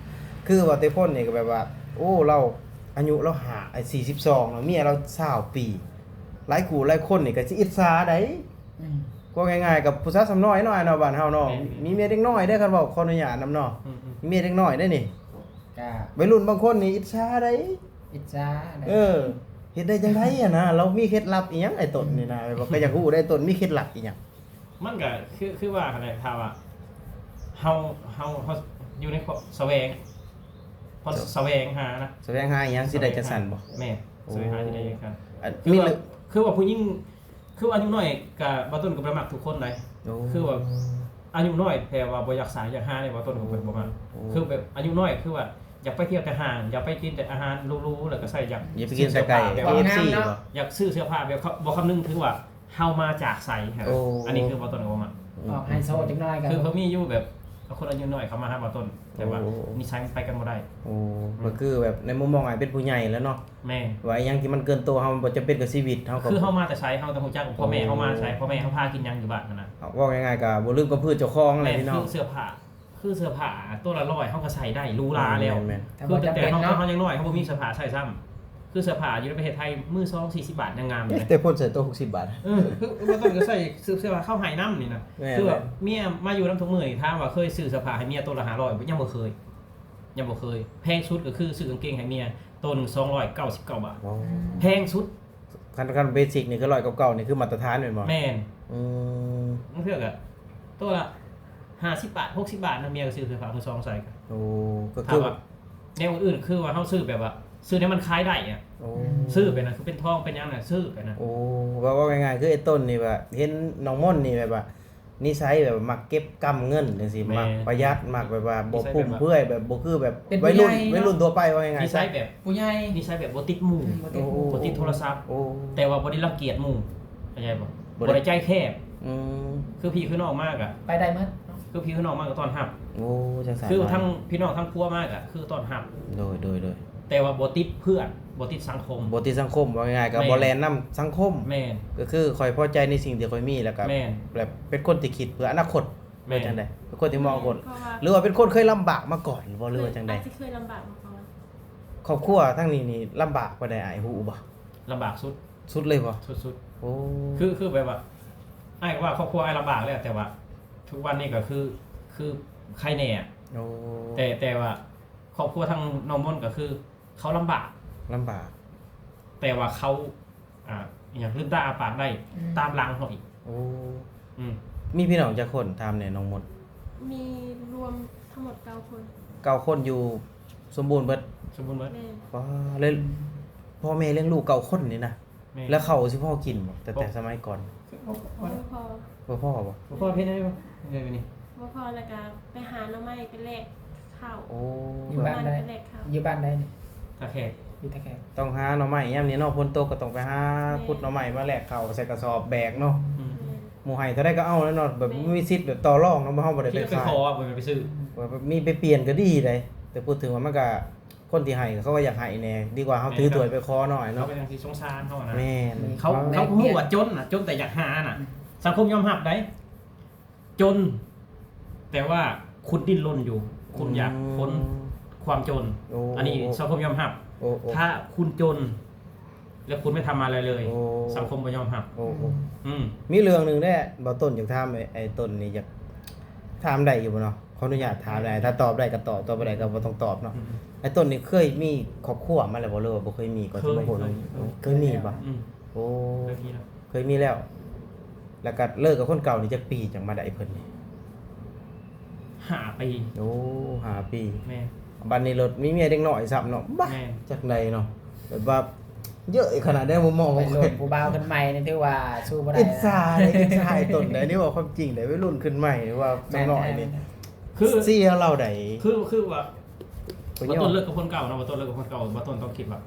ຄືວ່າແຕ່ພົນນີ້ກໍແບບວ່າ ໂອ້ ລາວອາຍຸລາວຫ້າ ໄອ້ ສີ່ສິບສອງເນາະ ເມຍລາວຊາວປີ ຫຼາຍຄູ່ຫຼາຍຄົນນີ້ກໍຊິອິດສາໃດ. ອືມ ເວົ້າງ່າຍໆ ກັບຜູ້ສາວສ່ຳນ້ອຍເນາະ ອ້າຍເນາະ ບ້ານເຮົາເນາະ. ແມ່ນໆ ມີເມຍເດັກນ້ອຍເດ້ ຄັນເວົ້າຂໍອະນຸຍາດນຳເນາະ. ອືມໆ ມີເມຍເດັກນ້ອຍເດ້ນີ້ ກະໄວລຸ້ນບາງຄົນນີ້ອິດສາໃດ ອິດສາໃດ. ເອີ ເຮັດໄດ້ຈັ່ງໃດຫັ້ນນະ? ລາວມີເຄັດລັບອີ່ຫຍັງ ໄອ້ຕົ້ນນີ້ນະ? ແບບວ່າກໍຢາກຮູ້ໄດ້ ຕົ້ນມີເຄັດລັບອີ່ຫຍັງ? ມັນກະຄື ຄືວ່າຫັ້ນແຫຼະ ຖ້າວ່າເຮົາ ເຮົາ ເຮົາຢູ່ໃນຂໍ້ສະແຫວງ ພໍສະແຫວງຫານະ ສະແຫວງຫາອີ່ຫຍັງ ຊິໄດ້ຈັ່ງຊັ້ນບໍ່? ແມ່ນ ໂອ້ ສະແຫວງຫາຊິໄດ້ຈັ່ງຊັ້ນ. ອັນ ຄືວ່າ ມີເລື່ອງ ຄືວ່າຜູ້ຍິງ ຄືວ່າອາຍຸນ້ອຍກະ ບ່າວຕົ້ນກໍບໍ່ໄດ້ມັກທຸກຄົນໃດ. ໂອ້ ຄືວ່າອາຍຸນ້ອຍແຕ່ວ່າບໍ່ຢາກສາຢາກຫານີ້ ບ່າວຕົ້ນກໍບໍ່ ບໍ່ມັກ. ໂອ້ ຄືແບບອາຍຸນ້ອຍ ຄືວ່າ ຢາກໄປທ່ຽວແຕ່ຫ້າງ ຢາກໄປກິນແຕ່ອາຫານຫຼູໆ ແລ້ວກໍໃສ່ ຢາກ ຢ່າໄປກິນໃສ່ໄກ່ ເອັຟຊີ ບໍ່ ຄຳ ບໍ່ຄຳນຶງເຖິງວ່າເຮົາມາຈາກໃສ. ໂອ້ ອັນນີ້ຄືບໍ່ຕ້ອງເວົ້າມາ ອອກໄຮໂຊຈັກໜ້ອຍກໍ ຄື ຄືມີຢູ່ແບບຄົນອາຍຸນ້ອຍເຂົ້າມາຫາບໍ່ຕົ້ນ ແຕ່ວ່າ ໂອ້ ນິໄສມັນໄປກັນບໍ່ໄດ້. ໂອ້ ອືມ ກໍຄືແບບໃນມຸມມອງອ້າຍເປັນຜູ້ໃຫຍ່ແລ້ວເນາະ ແມ່ນ ວ່າອີ່ຫຍັງທີ່ມັນເກີນຕົວເຮົາ ມັນບໍ່ຈຳເປັນກັບຊີວິດເຮົາ ກໍຄືເຮົາມາແຕ່ໃສ ເຮົາຕ້ອງຮູ້ຈັກພໍ່ແມ່ເຮົາມາໃສ ພໍ່ແມ່ເຮົາພາກິນຫຍັງຢູ່ບ້ານຫັ້ນນະ. ເວົ້າງ່າຍໆ ກໍບໍ່ລືມກັບພືດເຈົ້າຂອງແຫຼະ ພີ່ນ້ອງ ຄືເສື້ອຜ້າ ຄືເສື້ອຜ້າໂຕລະຮ້ອຍ ເຮົາກໍໃສ່ໄດ້ຫຼູຫຼາແລ້ວ. ແມ່ນໆ ຄືຕັ້ງແຕ່ເຮົາ ເຮົາຍັງນ້ອຍ ເຮົາບໍ່ມີເສື້ອຜ້າໃສ່ຊ້ຳ. ຄືເສື້ອຜ້າຢູ່ໃນປະເທດໄທ ມືສອງສີ່ສິບບາດຍັງງາມຢູ່ເດ້ ແຕ່ພົ້ນໃສ່ໂຕຫົກສິບບາດ. ເອີ ຄື ຄືບໍ່ຕ້ອງໃສ່ເສື້ອ ເສື້ອຜ້າເຂົາໃຫ້ນຳນີ້ນະ. ແມ່ນໆ ຄືວ່າເມຍມາຢູ່ນຳທຸກມື້ນີ້ ຖາມວ່າເຄີຍຊື້ເສື້ອຜ້າໃຫ້ເມຍໂຕລະຫ້າຮ້ອຍບໍ່? ຍັງບໍ່ເຄີຍ ຍັງບໍ່ເຄີຍ. ແພງສຸດກໍຄືຊື້ກາງເກງໃຫ້ເມຍໂຕໜຶ່ງສອງຮ້ອຍເກົ້າສິບເກົ້າບາດ. ໂອ້ ແພງສຸດ. ຄັນ ຄັນເບສິກນີ້ຄືຮ້ອຍເກົ້າສິບເກົ້ານີ້ຄືມາດຕະຖານແມ່ນບໍ່? ແມ່ນ. ອືມ ບາງເທື່ອກໍໂຕລະຫ້າສິບບາດ ຫົກສິບບາດນະ ເມຍກໍຊື້ເສື້ອຜ້າມືສອງໃສ່. ໂອ້ ກໍຄື ຖາມວ່າແນວອື່ນໆ ຄືວ່າເຮົາຊື້ແບບວ່າ ຊື້ແນວມັນຂາຍໄດ້ອະ. ໂອ້ ຊື້ໄປນະ ຄືເປັນທອງເປັນຫຍັງນະ ຊື້ໄປນະ. ໂອ້ ເວົ້າ ເວົ້າງ່າຍໆ ຄືໄອ້ຕົ້ນນີ້ວ່າ ເຫັນນ້ອງມົນນີ້ແບບວ່າ ນິໄສແບບວ່າມັກເກັບກຳເງິນຈັ່ງຊີ້ ແມ່ນ ມັກປະຢັດ ມັກແບບວ່າບໍ່ຟຸ່ມເຟືອຍ ນິໄສແບບວ່າ ແບບບໍ່ຄືແບບໄວລຸ້ນ ຜູ້ໃຫຍ່ເນາະ ໄວລຸ້ນທົ່ວໄປ ເວົ້າງ່າຍໆ ນິໄສແບບ ຜູ້ໃຫຍ່ ນິໄສແບບບໍ່ຕິດໝູ່ ອືມ ບໍ່ຕິດໝູ່ ໂອ້ ບໍ່ຕິດໂທລະສັບ. ໂອ້ ແຕ່ວ່າບໍ່ໄດ້ລັງກຽດໝູ່ ເຂົ້າໃຈບໍ່? ບໍ່ໄດ້ ບໍ່ໄດ້ໃຈແຄບ. ອືມ ຄືພີ່ຄືນ້ອງມາກະ ໄປໄດ້ໝົດເນາະ ຄືພີ່ຄືນ້ອງມາກະຕ້ອນຮັບ. ໂອ້ ຈັ່ງຊັ້ນ ຄືທັງພີ່ນ້ອງທັງຄົວມາກະຄືຕ້ອນຮັບ. ໂດຍ ໂດຍ ໂດຍ. ແຕ່ວ່າບໍ່ຕິດເພື່ອນ ບໍ່ຕິດສັງຄົມ ບໍ່ຕິດສັງຄົມ ເວົ້າງ່າຍໆ ກໍ ແມ່ນ ບໍ່ແລ່ນນຳສັງຄົມ. ແມ່ນ ກໍຄືຂ້ອຍພໍໃຈໃນສິ່ງທີ່ຂ້ອຍມີ ແລ້ວກໍ ແມ່ນ ແບບເປັນຄົນທີ່ຄິດເພື່ອອະນາຄົດ. ແມ່ນ ວ່າຈັ່ງໃດ? ເປັນຄົນທີ່ມອງອະນາຄົດ ເພາະວ່າ ຫຼືວ່າເປັນຄົນເຄີຍລຳບາກມາກ່ອນບໍ່ ຫຼືວ່າຈັ່ງໃດ? ອາດຈະເຄີຍລຳບາກມາກ່ອນ. ຄອບຄົວທາງນີ້ນີ້ລຳບາກປານໃດ ອ້າຍຮູ້ບໍ່? ລຳບາກສຸດ. ສຸດເລີຍບໍ່? ສຸດໆ. ໂອ້ ຄື ຄືແບບວ່າ ອ້າຍກໍວ່າຄອບຄົວອ້າຍລຳບາກແລ້ວ ແຕ່ວ່າທຸກວັນນີ້ກໍຄື ຄືໄຄແດ່. ໂອ້ ແຕ່ ແຕ່ວ່າຄອບຄົວທາງນ້ອງມົນກໍຄື ເຂົາລຳບາກ ລຳບາກ ແຕ່ວ່າເຂົາ ອ່າ ອີ່ຫຍັງ ລືມຕາອ້າປາກໄດ້ ອືມ ຕາມຫຼັງເຮົາອີກ. ໂອ້ ອືມ ມີພີ່ນ້ອງຈັກຄົນ? ຖາມແດ່ນ້ອງມົນ. ມີລວມທັງໝົດເກົ້າຄົນ. ເກົ້າຄົນ ຢູ່ສົມບູນເບິດ? ສົມບູນເບິດ. ແມ່ນ. ວ້າ ແລ້ວພໍ່ແມ່ລ້ຽງລູກເກົ້າຄົນນີ້ນະ? ແມ່ນ. ແລ້ວເຂົ້າຊິພໍກິນບໍ່? ແຕ່ ບໍ່ ແຕ່ສະໄໝກ່ອນ ບໍ່ພໍ ບໍ່ພໍບໍ່? ບໍ່ພໍ ເຮັດໄດ້ບໍ່? ເຮັດໄດ້ບໍ່ນີ້? ບໍ່ພໍ ແລ້ວກໍໄປຫາໜໍ່ໄມ້ໄປແລກເຂົ້າ. ໂອ້ ຢູ່ບ້ານໃດ? ໄປແລກເຂົ້າ. ຢູ່ບ້ານໃດນີ້? ທ່າແຂກ. ຢູ່ທ່າແຂກ. ຕ້ອງຫາໜໍ່ໄມ້ຍາມນີ້ເນາະ ຝົນຕົກກໍຕ້ອງໄປຫາ ແມ່ນ ຂຸດໜໍ່ໄມ້ມາແລກເຂົ້າໃສ່ກະສອບແບກເນາະ. ອືມ ແມ່ນ. ໝູ່ໃຫ້ເທົ່າໃດກໍເອົາແລ້ວເນາະ ແບບ ແມ່ນ ບໍ່ມີສິດແບບຕໍ່ລອງເນາະ ເຮົາບໍ່ໄດ້ໄປຂາຍ ບໍ່ໄດ້ໄປຂໍ ບໍ່ໄດ້ໄປຊື້ ແບບມີໄປປ່ຽນກໍດີໃດ. ແຕ່ພູດເຖິງວ່າມັນກໍ ຄົນທີ່ໃຫ້ເຂົາກໍຢາກໃຫ້ແດ່ ດີກວ່າເຮົາຖືຖ້ວຍໄປຂໍໜ້ອຍເນາະ. ເຂົາກໍຍັງຊິສົງສານເຮົານະ. ແມ່ນ. ເຂົາ ເຂົາຮູ້ວ່າຈົນນະ ຈົນແຕ່ຢາກຫານະ. ອືມ ສັງຄົມຍອມຮັບໄດ໋ ຈົນ ແຕ່ວ່າຄຸນດີ້ນລົນຢູ່ ຄຸນຢາກພົ້ນ ອືມ ຄວາມຈົນ. ໂອ້ ອັນນີ້ ໂອ້ ສັງຄົມຍອມຮັບ. ໂອ້ ໂອ້ ຖ້າຄຸນຈົນ ແລ້ວຄຸນໄມ່ທຳອະໄລເລີຍ ໂອ້ ສັງຄົມບໍ່ຍອມຮັບ. ໂອ້ ໂອ້ ອືມ ມີເລື່ອງໜຶ່ງແດ່ ບ່າວຕົ້ນຢາກຖາມ ໄອ້ ໄອ້ຕົ້ນນີ້ ຢາກຖາມໄດ້ຢູ່ບໍ່ເນາະ? ຂໍອະນຸຍາດຖາມໄດ້ ຖ້າຕອບໄດ້ກໍຕອບ ຕອບບໍ່ໄດ້ກໍບໍ່ຕ້ອງຕອບເນາະ. ອືມ ໄອ້ຕົ້ນນີ້ເຄີຍມີຄອບຄົວມາແລ້ວບໍ່ ຫຼືວ່າບໍ່ເຄີຍມີ? ກ່ອນຊິມາໂພດ ເຄີຍ ເຄີຍ ເຄີຍມີບໍ່? ອືມ ໂອ້ ເຄີຍມີແລ້ວ ເຄີຍມີແລ້ວ. ແລ້ວກໍເລີກກັບຄົນເກົ່ານີ້ຈັກປີຈັ່ງມາໄດ້ເພິ່ນນີ້? ຫ້າປີ. ໂອ້ ຫ້າປີ. ແມ່ນ. ບັດນີ້ລົດມີເມຍເດັກນ້ອຍຊ້ຳເນາະ. ບ້າ ແມ່ນ ຈັກໃດເນາະ ແບບວ່າເຍີະຂະໜາດໃດ ມຸມມອງຂອງຂ້ອຍ ໄປໂລດຜູ້ບ່າວຂຶ້ນໃໝ່ນີ້ ຖືວ່າສູ້ບໍ່ໄດ້. ອິດສາເດ້ ອິດສາໄອ້ຕົ້ນເດ້ ນີ້ເວົ້າຄວາມຈິງເດ້ ໄວລຸ້ນຂຶ້ນໃໝ່ ຫຼືວ່າ ແມ່ນ ເດັກນ້ອຍນີ້ ແມ່ນ ຄື ເສຍລາວໃດ ຄື ຄືວ່າ ບໍ່ ບໍ່ ບໍ່ ຕົ້ນເລີກກັບຄົນເກົ່າເນາະ ບໍ່ ຕົ້ນເລີກກັບຄົນເກົ່າ ບໍ່ ຕົ້ນຕ້ອງຄິດວ່າ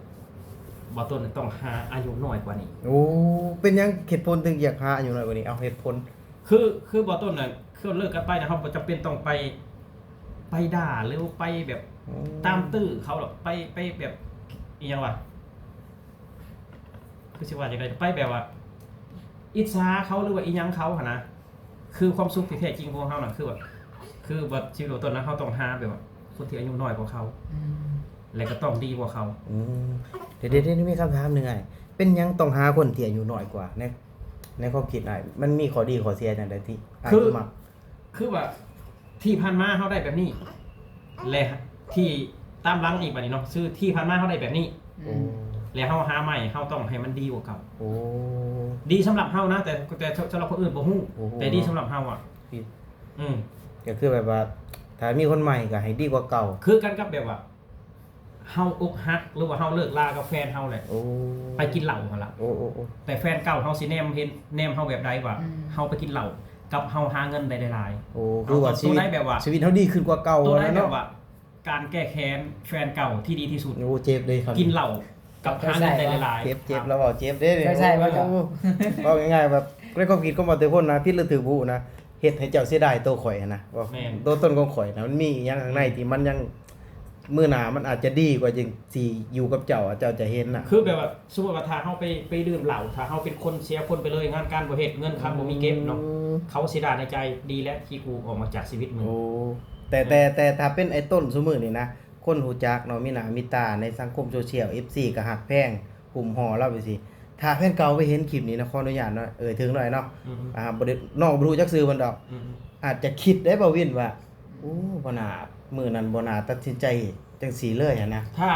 ບໍ່ ຕົ້ນຕ້ອງຫາອາຍຸນ້ອຍກວ່ານີ້. ໂອ້ ເປັນຫຍັງ ເຫດຜົນເຖິງຢາກຫາອາຍຸນ້ອຍກວ່ານີ້? ເອົາເຫດຜົນ. ຄື ຄືບໍ່ ຕົ້ນນະ ຄືເລີກກັນໄປນະ ເຮົາບໍ່ຈຳເປັນຕ້ອງໄປ ໄປດ່າ ຫຼືວ່າໄປແບບ ອືມ ຕາມຕື້ເຂົາດອກ ໄປ ໄປແບບ ອີ່ຫຍັງວະ ຄືຊິວ່າຈັ່ງໃດ ໄປແບບວ່າ ອິດສາເຂົາ ຫຼືວ່າອີ່ຫຍັງເຂົາຫັ້ນນະ. ຄືຄວາມສຸກທີ່ແທ້ຈິງຂອງເຮົານະ ຄືແບບ ຄືວ່າຊີວິດເຮົາຕ້ອງຫາແບບວ່າຄົນທີ່ອາຍຸນ້ອຍກວ່າເຂົາ ອືມ ແລະກໍຕ້ອງດີກວ່າເຂົາ. ອືມ ດຽວໆ ມີຄຳຖາມໜຶ່ງອ້າຍ ເປັນຫຍັງຕ້ອງຫາຄົນທີ່ອາຍຸນ້ອຍກວ່າ? ໃນ ໃນຄວາມຄິດອ້າຍ ມັນມີຂໍ້ດີຂໍ້ເສຍຈັ່ງໃດທີ່ອ້າຍ ຄື ມັກ? ຄືວ່າທີ່ຜ່ານມາເຮົາໄດ້ແບບນີ້ ແລະທີ່ຕາມຫຼັງອີກບັດນີ້ເນາະ ຄືທີ່ຜ່ານມາເຮົາໄດ້ແບບນີ້ ໂອ້ ແລະເຮົາຫາໃໝ່ ເຮົາຕ້ອງໃຫ້ມັນດີກວ່າເກົ່າ. ໂອ້ ດີສຳລັບເຮົານະ ແຕ່ ແຕ່ສຳລັບຄົນອື່ນບໍ່ຮູ້ ໂອ້ ແຕ່ດີສຳລັບເຮົາອະ. ອືມ ກໍຄືແບບວ່າ ຖ້າມີຄົນໃໝ່ກໍໃຫ້ດີກວ່າເກົ່າ. ຄືກັນກັບແບບວ່າ ເຮົາອົກຫັກ ຫຼືວ່າເຮົາເລີກລາກັບແຟນເຮົາແຫຼະ ໂອ້ ໄປກິນເຫຼົ້າຫັ້ນລະ. ໂອ້ ໂອ້ ໂອ້ ແຕ່ແຟນເກົ່າເຮົາຊິແນມເຫັນ ແນມເຮົາແບບໃດວ່າ ອືມ ເຮົາໄປກິນເຫຼົ້າກັບເຮົາຫາເງິນໄດ້ຫຼາຍໆ. ໂອ້ ຄືວ່າຊີວິດ ແບບວ່າ ຊີວິດເຮົາດີຂຶ້ນກວ່າເກົ່າ ໂຕໃດແບບວ່າ ການແກ້ແຄ້ນແຟນເກົ່າທີ່ດີທີ່ສຸດ ໂອ້ ເຈັບເດ້ຄຳນີ້ ກິນເຫຼົ້າກັບ ເຄີຍໃຊ້ ຫາເງິນໄດ້ຫຼາຍໆ ເຈັບ ເຈັບ ລາວເວົ້າເຈັບເດ້ ເຄີຍໃຊ້ບໍ່ເຈົ້າ? ໂອ້ ເວົ້າງ່າຍໆ ແບບ ໃນຄວາມຄິດຂອງບ່າວເຕີພົນນະ ຜິດຫຼືຖືກບໍ່ຮູ້ນະ ເຮັດໃຫ້ເຈົ້າເສຍດາຍໂຕຂ້ອຍຫັ້ນນະ ວ່າ ແມ່ນ ໂຕຕົນຂອງຂ້ອຍນະ ມັນມີອີ່ຫຍັງຂ້າງໃນທີ່ມັນຍັງ ມື້ໜ້າມັນອາດຈະດີກວ່າ ຈຶ່ງຊິຢູ່ກັບເຈົ້າ ເຈົ້າຈະເຫັນນະ ຄືແບບວ່າ ສົມມຸດວ່າຖ້າເຮົາໄປ ໄປດື່ມເຫຼົ້າ ຖ້າເຮົາເປັນຄົນເສຍຄົນໄປເລີຍ ງານການບໍ່ເຮັດ ເງິນຄຳບໍ່ມີເກັບເນາະ ອືມ ເຂົາເສຍດາຍໃນໃຈ ດີແລ້ວທີ່ກູອອກມາຈາກຊີວິດມຶງ ໂອ້ ແຕ່ ແຕ່ ແຕ່ຖ້າເປັນໄອ້ຕົ້ນຊຸມື້ນີ້ນະ ຄົນຮູ້ຈັກເນາະ ມີໜ້າມີຕາໃນສັງຄົມໂຊຊຽວ ເອັຟຊີກໍຮັກແພງ ຫຸ້ມຫໍ່ລາວໄປຊີ້ ຖ້າແຟນເກົ່າໄປເຫັນຄລິບນີ້ນະ ຂໍອະນຸຍາດເນາະ ເອີ່ຍເຖິງໜ້ອຍເນາະ ອືມ ອ່າ ບໍ່ໄດ້ ນ້ອງບໍ່ຮູ້ຈັກຊື່ເພິ່ນດອກ ອືມ ອາດຈະຄິດໄດ້ ບ່າວວິນ ວ່າ ໂອ້ ບໍ່ໜ້າ ມື້ນັ້ນບໍ່ໜ້າຕັດສິນໃຈຈັ່ງຊີ້ເລີຍຫັ້ນນະ ຖ້າ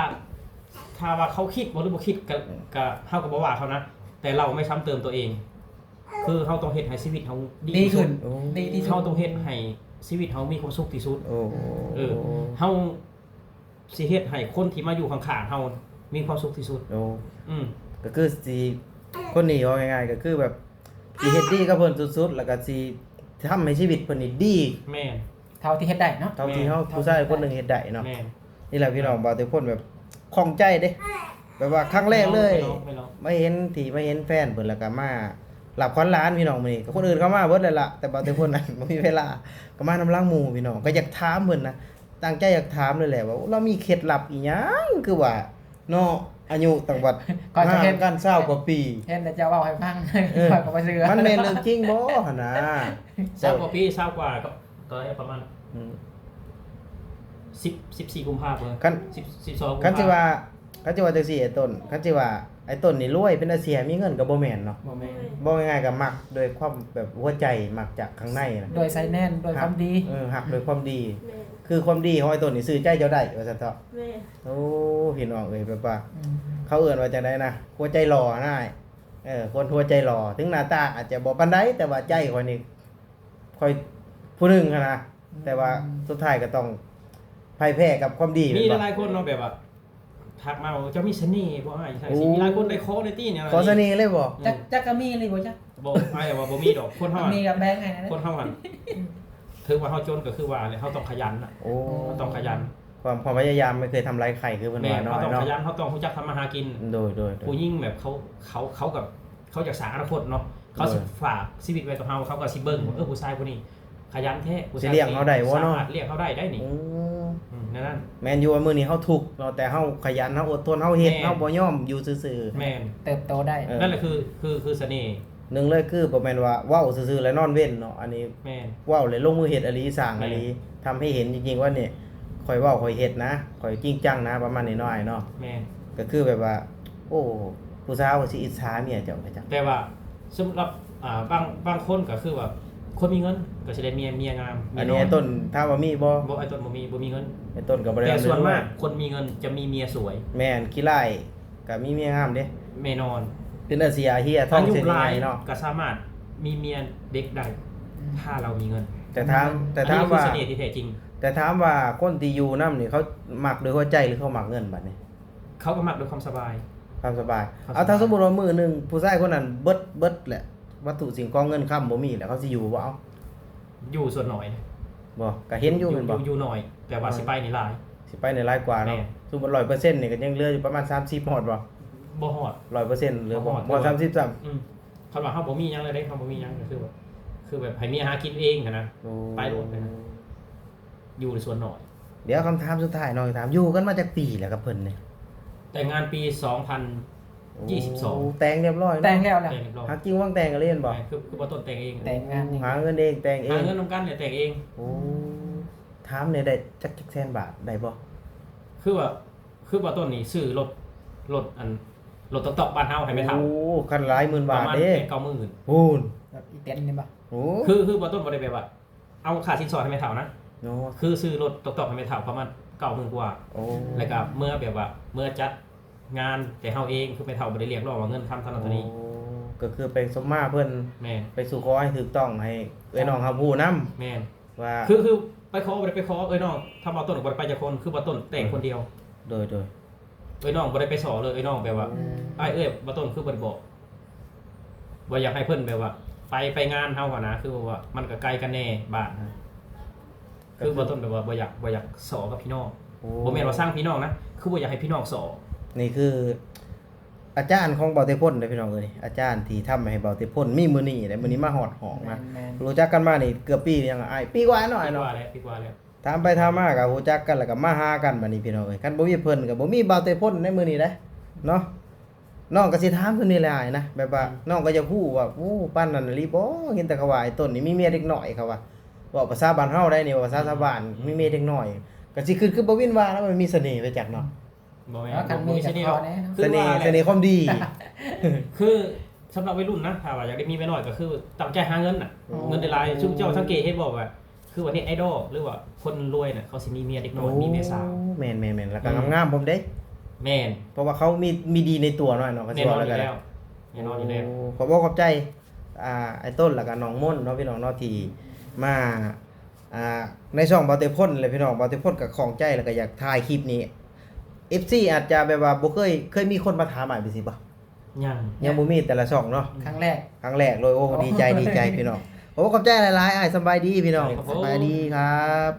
ຖ້າວ່າເຂົາຄິດບໍ່ ຫຼືບໍ່ຄິດ ກໍ ກໍເຮົາກໍບໍ່ວ່າເຂົານະ ແຕ່ເຮົາໄມ່ຊ້ຳເຕີມຕົວເອງ ຄືເຮົາຕ້ອງເຮັດໃຫ້ຊີວິດເຮົາດີ ດີຂຶ້ນ ທີ່ສຸດ ໂອ້ ດີທີ່ສຸດ ເຮົາຕ້ອງເຮັດໃຫ້ຊີວິດເຮົາມີຄວາມສຸກທີ່ສຸດ ໂອ້ ເອີ ເຮົາຊິເຮັດໃຫ້ຄົນທີ່ມາຢູ່ຂ້າງໆເຮົາມີຄວາມສຸກທີ່ສຸດ ໂອ້ ອືມ ກໍຄືຊິ ຄົນນີ້ເວົ້າງ່າຍໆ ກໍຄືແບບ ຊິເຮັດດີກັບເພິ່ນສຸດໆ ແລ້ວກໍຊິທຳໃຫ້ຊີວິດເພິ່ນນີ້ດີ ແມ່ນ ເທົ່າທີ່ເຮັດໄດ້ເນາະ ເທົ່າທີ່ເຮົາ ແມ່ນ ຜູ້ຊາຍຄົນໜຶ່ງເຮັດໄດ້ເນາະ ແມ່ນ ນີ້ແຫຼະພີ່ນ້ອງ ບ່າວເຕີພົນແບບຂ້ອງໃຈເດ້ ແບບວ່າຄັ້ງແລກເລີຍ ມາເຫັນທີ່ ມາເຫັນແຟນເພິ່ນ ແລ້ວກໍມາຮັບຂວັນຫຼານພີ່ນ້ອງ ມື້ນີ້ ຄົນອື່ນເຂົາມາເບິດແລ້ວລະ ແຕ່ບ່າວເຕີພົນນັ້ນບໍ່ມີເວລາ ກໍມານຳຫຼັງໝູ່ພີ່ນ້ອງ ກໍຢາກຖາມເພິ່ນນະ ຕັ້ງໃຈຢາກຖາມເລີຍແຫຼະວ່າ ລາວມີເຄັດລັບອີ່ຫຍັງ ຄືວ່າ ເນາະ ອາຍຸຕັ້ງບັດ ຂ້ອຍກໍເຫັນ ຫ່າງກັນຊາວກວ່າປີ ເຫັນແຕ່ເຈົ້າເວົ້າໃຫ້ຟັງ ເອີ ຂ້ອຍກໍບໍ່ເຊື່ອ ມັນແມ່ນເລື່ອງຈິງບໍ່ຫັ້ນນະ? ຊາວກວ່າປີ ຊາວກວ່າກໍ ກໍປະມານ ອືມ ສິບ ສິບສີ່ກຸມພາ ເບິ່ງ ຄັນ ສິບ ສິບສອງ ຄັນຊິວ່າ ຄັນຊິວ່າຈັ່ງຊີ້ ອ້າຍຕົ້ນ ຄັນຊິວ່າອ້າຍຕົ້ນນີ້ລວຍ ເປັນອາເຊຍ ມີເງິນ ກໍບໍ່ແມ່ນເນາະ ບໍ່ແມ່ນ ເວົ້າງ່າຍໆ ກໍມັກດ້ວຍຄວາມແບບຫົວໃຈ ມັກຈາກຂ້າງໃນນະ ດ້ວຍໃສ່ແໜ້ນ ດ້ວຍຄວາມດີ ເອີ ຮັກດ້ວຍຄວາມດີ ແມ່ນ ຄືຄວາມດີຂອງອ້າຍຕົ້ນນີ້ ຊື້ໃຈເຈົ້າໄດ້ ວ່າຊັ້ນເຖາະ ແມ່ນ ໂອ້ ພີ່ນ້ອງເອີຍ ແບບວ່າ ອືມ ເຂົາເອີ້ນວ່າຈັ່ງໃດນະ ຫົວໃຈຫຼໍ່ນະ ເອີ ຄົນຫົວໃຈຫຼໍ່ ເຖິງໜ້າຕາອາດຈະບໍ່ປານໃດ ແຕ່ວ່າໃຈຂ້ອຍນີ້ ຂ້ອຍຜູ້ໜຶ່ງຫັ້ນນະ ອືມ ແຕ່ວ່າສຸດທ້າຍກໍຕ້ອງພ່າຍແພ້ກັບຄວາມດີ ມີ ແມ່ນບໍ່? ຫຼາຍໆຄົນເນາະ ແບບວ່າ ທັກມາວ່າ ເຈົ້າມີສະເໜ່ບໍ່ອ້າຍ ຈັ່ງຊີ້ ອືມ ມີຫຼາຍຄົນໄດ້ຂໍໄດ້ຕິແນວນີ້ ຂໍສະເໜ່ເລີຍບໍ່? ອືມ ຈັກ ຈັກກໍມີອີ່ຫຼີບໍ່ຈັກ? ບໍ່ ອ້າຍວ່າບໍ່ມີດອກ ຄົນເຮົາ ມີກໍແບ່ງໃຫ້ນະ ຄົນເຮົາຫັ້ນ ຖືວ່າເຮົາຈົນກໍຄືວ່າແຫຼະ ເຮົາຕ້ອງຂະຫຍັນນະ ໂອ້ ເຮົາຕ້ອງຂະຫຍັນ ຄວາມ ຄວາມພະຍາຍາມໄມ່ເຄີຍທຳລາຍໄຂ່ ຄືເພິ່ນວ່າເນາະ ເຮົາຕ້ອງຂະຫຍັນ ເຮົາຕ້ອງຮູ້ຈັກທຳມາຫາກິນ ໂດຍ ໂດຍ ໂດຍ ຜູ້ຍິງແບບເຂົາ ເຂົາ ເຂົາກັບ ເຂົາຢາກສ້າງອານາຄົດເນາະ ໂດຍ ເຂົາຊິຝາກຊີວິດໄວ້ກັບເຮົາ ເຂົາກໍຊິເບິ່ງວ່າ ອືມ ເອີ ຜູ້ຊາຍຜູ້ນີ້ຂະຫຍັນແທ້ ຜູ້ຊາຍ ຊິລ້ຽງເຮົາໄດ້ບໍ່ເນາະ ສາມາດລ້ຽງເຮົາໄດ້ໄດ໋ນີ້ ອືມ ອືມ ແນວນັ້ນ ແມ່ນຢູ່ວ່າມື້ນີ້ເຮົາທຸກເນາະ ແຕ່ເຮົາຂະຫຍັນ ເຮົາອົດທົນ ເຮົາເຮັດ ແມ່ນ ເຮົາບໍ່ຍອມຢູ່ຊື່ໆ ແມ່ນ ເຕີບໂຕໄດ້ ເອີ ນັ້ນແຫຼະຄື ຄື ຄືສະເໜ່ ໜຶ່ງເລີຍຄືບໍ່ແມ່ນວ່າເວົ້າຊື່ໆ ແລ້ວນອນເວັນເນາະ ອັນນີ້ ແມ່ນ ເວົ້າແລ້ວລົງມືເຮັດອີ່ຫຼີ ສ້າງອີ່ຫຼີ ແມ່ນ ທຳໃຫ້ເຫັນຈິງໆ ວ່ານີ້ ຂ້ອຍເວົ້າຂ້ອຍເຮັດນະ ຂ້ອຍຈິງຈັງນະ ປະມານນີ້ເນາະ ອ້າຍເນາະ ແມ່ນ ກໍຄືແບບວ່າ ໂອ້ ຜູ້ສາວກໍຊິອິດສາເມຍເຈົ້າ ແຕ່ວ່າສຳລັບ ອ່າ ບາງ ບາງຄົນກໍຄືວ່າ ຄົນມີເງິນກໍຊິໄດ້ເມຍ ເມຍງາມ ເມຍ ອັນນີ້ ນ້ອຍ ອ້າຍຕົ້ນຖາມວ່າມີບໍ່? ບໍ່ ອ້າຍຕົ້ນບໍ່ມີ ບໍ່ມີເງິນ ອ້າຍຕົ້ນກໍບໍ່ໄດ້ ແຕ່ສ່ວນມາກຄົນມີເງິນຈະມີເມຍສວຍ ແມ່ນ ຂີ້ລ້າຍ ກໍມີເມຍງາມເດ້ ແນ່ນອນ ເປັນອາເຊຍ ເຮຍທອງເສັ້ນໃຫຍ່ເນາະ ອາຍຸຫຼາຍກໍສາມາດມີເມຍເດັກໄດ້ ອືມ ຖ້າລາວມີເງິນ ແຕ່ຖາມ ແຕ່ຖາມວ່າ ອັນນີ້ຄືສະເໜ່ທີ່ແທ້ຈິງ ແຕ່ຖາມວ່າຄົນທີ່ຢູ່ນຳນີ້ ເຂົາມັກດ້ວຍຫົວໃຈ ຫຼື ເຂົາມັກເງິນບັດນີ້? ເຂົາກໍມັກດ້ວຍຄວາມສະບາຍ ຄວາມສະບາຍ ຄວາມສະບາຍ ເອົາ ຖ້າສົມມຸດວ່າມື້ໜຶ່ງຜູ້ຊາຍຄົນນັ້ນເບິດ ເບິດແຫຼະ ວັດຖຸສິ່ງຂອງເງິນຄຳບໍ່ມີແລ້ວ ເຂົາຊິຢູ່ບໍ່ເອົາ? ຢູ່ສ່ວນໜ້ອຍ ບໍ່ ກໍເຫັນຢູ່ແມ່ນບໍ່? ຢູ່ ຢູ່ໜ້ອຍ ແຕ່ວ່າ ໜ້ອຍ ຊິໄປນີ້ຫຼາຍ ຊິໄປນີ້ຫຼາຍກວ່າເນາະ ແມ່ນ ສົມມຸດຮ້ອຍເປີເຊັນນີ້ກໍຍັງເຫຼືອຢູ່ປະມານສາມສິບ ຮອດບໍ່? ບໍ່ຮອດ ຮ້ອຍເປີເຊັນ ຫຼື ບໍ່ຮອດ ບໍ່ຮອດ ສາມສິບຊ້ຳ ອືມ ຄັນວ່າເຮົາບໍ່ມີຫຍັງເລີຍເດ້ ເຮົາບໍ່ມີຫຍັງກໍຄືແບບ ຄືແບບໃຫ້ເມຍຫາກິນເອງຫັ້ນນະ ໂອ້ ໄປໂລດຫັ້ນນະ ຢູ່ສ່ວນໜ້ອຍ ດຽວຄຳຖາມສຸດທ້າຍນ້ອງຈະຖາມ ຢູ່ກັນມາຈັກປີແລ້ວກັບເພິ່ນນີ້? ແຕ່ງງານປີສອງພັນ ໂອ້ ຍີ່ສິບສອງ ແຕ່ງຮຽບຮ້ອຍເນາະ ແຕ່ງແລ້ວ ແລ້ວ ແຕ່ງຮຽບຮ້ອຍ ຫາກິນຫວາງແຕ່ງກັນເລີຍແມ່ນບໍ່? ແມ່ນ ຄື ຄືບ່າວຕົ້ນແຕ່ງເອງ ແຕ່ງງານ ຫາເງິນເອງ ແຕ່ງເອງ ຫາເງິນນຳກັນແລ້ວແຕ່ງເອງ ໂອ້ ອືມ ຖາມແດ່ ໄດ້ຈັກ ຈັກແສນບາດ ໄດ້ບໍ່? ຄືວ່າ ຄືບ່າວຕົ້ນນີ້ຊື້ລົດ ລົດ ອັນ ລົດຕອກຕອກບ້ານເຮົາໃຫ້ແມ່ເຖົ້າ ໂອ້ ຄັນຫຼາຍໝື່ນບາດເດ້ ປະມານແປດເກົ້າໝື່ນ ໂອ້ ແບບອີແຕນນີ້ບໍ່? ໂອ້ ຄື ຄືບ່າວຕົ້ນບໍ່ໄດ້ແບບວ່າ ເອົາຄ່າສິນສອດໃຫ້ແມ່ເຖົ້ານະ ໂອ້ ຄືຊື້ລົດຕອກຕອກໃຫ້ແມ່ເຖົ້າປະມານເກົ້າໝື່ນກວ່າ ໂອ້ ແລ້ວກໍເມືອແບບວ່າ ເມືອຈັດງານແຕ່ເຮົາເອງ ຄືແມ່ເຖົ້າບໍ່ໄດ້ຮຽກຮ້ອງວ່າເງິນຄຳເທົ່ານັ້ນເທົ່ານີ້ ໂອ້ ກໍຄືໄປສົມມາເພິ່ນ ແມ່ນ ໄປສູ່ຂໍໃຫ້ຖືກຕ້ອງ ໃຫ້ເອື້ອຍນ້ອງຮັບຮູ້ນຳ ແມ່ນ ວ່າ ຄື ຄືໄປຂໍ ບໍ່ໄດ້ໄປຂໍເອື້ອຍນ້ອງ ທາງບ່າວຕົ້ນກໍບໍ່ໄດ້ໄປຈັກຄົນ ຄືບ່າວຕົ້ນແຕ່ງຄົນດຽວ ໂດຍ ໂດຍ ເອື້ອຍນ້ອງບໍ່ໄດ້ໄປສໍ້ເລີຍ ເອື້ອຍນ້ອງແບບວ່າ ອືມ ອ້າຍເອື້ອຍ ບ່າວຕົ້ນຄືບໍ່ໄດ້ບອກ ບໍ່ຢາກໃຫ້ເພິ່ນແບບວ່າ ໄປ ໄປງານເຮົາຫັ້ນນະ ຄືແບບວ່າມັນກໍໄກກັນແດ່ບ້ານນະ ກໍຄື ຄືບ່າວຕົ້ນແບບວ່າບໍ່ຢາກ ບໍ່ຢາກສໍ້ກັບພີ່ນ້ອງ ໂອ້ ບໍ່ແມ່ນວ່າຊັງພີ່ນ້ອງນະ ຄືບໍ່ຢາກໃຫ້ພີ່ນ້ອງສໍ້. ນີ້ຄືອາຈານຂອງເບົາເຕພົນເດ້ພີ່ນ້ອງເອີຍ ອາຈານທີ່ທຳໃຫ້ເບົາເຕພົນມີມື້ນີ້ ແລະມື້ນີ້ມາຮອດຫ້ອງນະ. ແມ່ນໆ ຮູ້ຈັກກັນມານີ້ເກືອບປີຍັງອ້າຍ ປີກວ່າເນາະ ອ້າຍເນາະ ປີກວ່າແລ້ວ ປີກວ່າແລ້ວ. ຖາມໄປຖາມມາກໍຮູ້ຈັກກັນ ແລ້ວກໍມາຫາກັນບັດນີ້ພີ່ນ້ອງເອີຍ. ຄັນບໍ່ມີເພິ່ນກໍບໍ່ມີເບົາເຕພົນໃນມື້ນີ້ເດ້ເນາະ. ນ້ອງກໍຊິຖາມສ່ຳນີ້ແຫຼະອ້າຍນະ ແບບວ່າ ອືມ ນ້ອງກໍຢາກຮູ້ວ່າ ໂອ້ ປານນັ້ນອີ່ຫຼີບໍ່? ເຫັນແຕ່ເຂົາວ່າໄອ້ຕົ້ນນີ້ມີເມຍເດັກນ້ອຍ ເຂົາວ່າ ເວົ້າພາສາບ້ານເຮົາໄດ໋ນີ້ ເວົ້າພາສາຊາວບ້ານ ອືມ ມີເມຍເດັກນ້ອຍ ກໍຊິຄຶດຄືບໍ່ວິນວ່ານະ ມັນມີສະເໜ່ໄປຈັກເນາະ. ບໍ່ແມ່ນ ບໍ່ມີສະເໜ່ດອກ ຄືວ່າແຫຼະ ສະເໜ່ຄວາມດີ. ຄືສຳລັບໄວລຸ້ນນະ ຖ້າວ່າຢາກໄດ້ມີເມຍນ້ອຍກໍຄືຕັ້ງໃຈຫາເງິນນະ ໂອ້ ເງິນໄດ້ຫຼາຍ. ຊຸມເຈົ້າສັງເກດເຫັນບໍ່ວ່າ ຄືວ່າເນັດໄອດອລ ຫຼືວ່າຄົນລວຍນະ ເຂົາຊິມີເມຍເດັກນ້ອຍ ໂອ້ ມີເມຍສາວ ແມ່ນໆໆ ແລ້ວກໍ ອືມ ງາມໆພ້ອມເດ້. ແມ່ນ ເພາະວ່າເຂົາມີ ມີດີໃນຕົວເນາະ ເນາະ ກໍຊິວ່າແລ້ວກໍໄດ້. ແນ່ນອນຢູ່ແລ້ວ ແນ່ນອນຢູ່ແລ້ວ. ໂອ້ ຂອບອົກຂອບໃຈ ອ່າ ອ້າຍຕົ້ນ ແລ້ວກໍນ້ອງມົນເນາະ ພີ່ນ້ອງເນາະ ທີ່ມາ ອ່າ ໃນຊ່ອງເບົາເຕພົນແຫຼະ ພີ່ນ້ອງ. ເບົາເຕພົນກໍຂ້ອງໃຈ ແລ້ວກໍຢາກຖ່າຍຄລິບນີ້ ເອັຟຊີ ອາດຈະແບບວ່າບໍ່ເຄີຍ ເຄີຍມີຄົນມາຖາມອ້າຍເປັນຊີ້ບໍ່? ຍັງ ຍັງບໍ່ມີ ແຕ່ລະຊ່ອງເນາະ ຄັ້ງແລກ ຄັ້ງແລກເລີຍ. ໂອ້ ໂອ້ ດີໃຈ ດີໃຈພີ່ນ້ອງ. ໂອ້ ຂອບໃຈຫຼາຍໆ ອ້າຍ. ສະບາຍດີພີ່ນ້ອງ ຂອບຄຸນ ສະບາຍດີຄັບ.